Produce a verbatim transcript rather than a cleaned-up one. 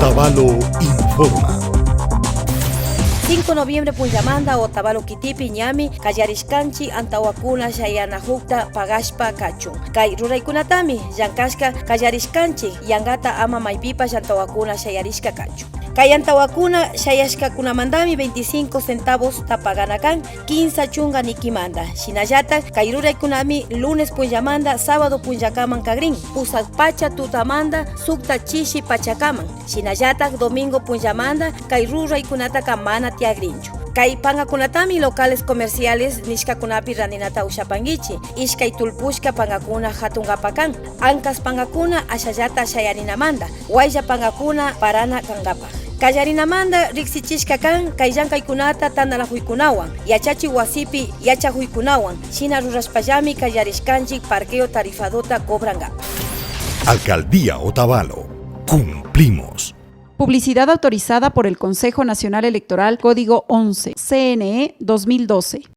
Otavalo informa. Cinco noviembre punllamanta Otavalo kitipi ñami kallarishkanchik antawakuna shayanakukta pagashpa kachun. Kay ruraykunatami llankashka kallarishkanchik, yankata ama maypipash antawakuna shayarishka kachun. Kay antawakuna shayashkakunamantami veinticinco centavosta pagana kan, kinsa chunka nikimanta. Shinallatak kay ruraykunami lunes punllamanta sábado punllakaman kagrin, pusak pacha tutamanta sukta chishi pachakaman. Shinallatak domingo punllamanta kay ruraykunataka mana tiyagrinchu. Kay pankakunatami locales comerciales nishkakunapi rantinata ushapankichik, ishkay tullpushka pankakuna hatunkapak kan, ankas pankakuna ashallata shayarinamanta, waylla pankakuna parana kankapak. Kallarinamanta riksichishka kan kay llankaykunata tantanakuykunawan, yachachik wasipi yachakuykunawan, shina rurashpallami kallarishkanchik parqueo tarifadota cobrankapak. Alcaldía Otavalo. Cumplimos. Publicidad autorizada por el Consejo Nacional Electoral, Código once, C N E dos mil doce.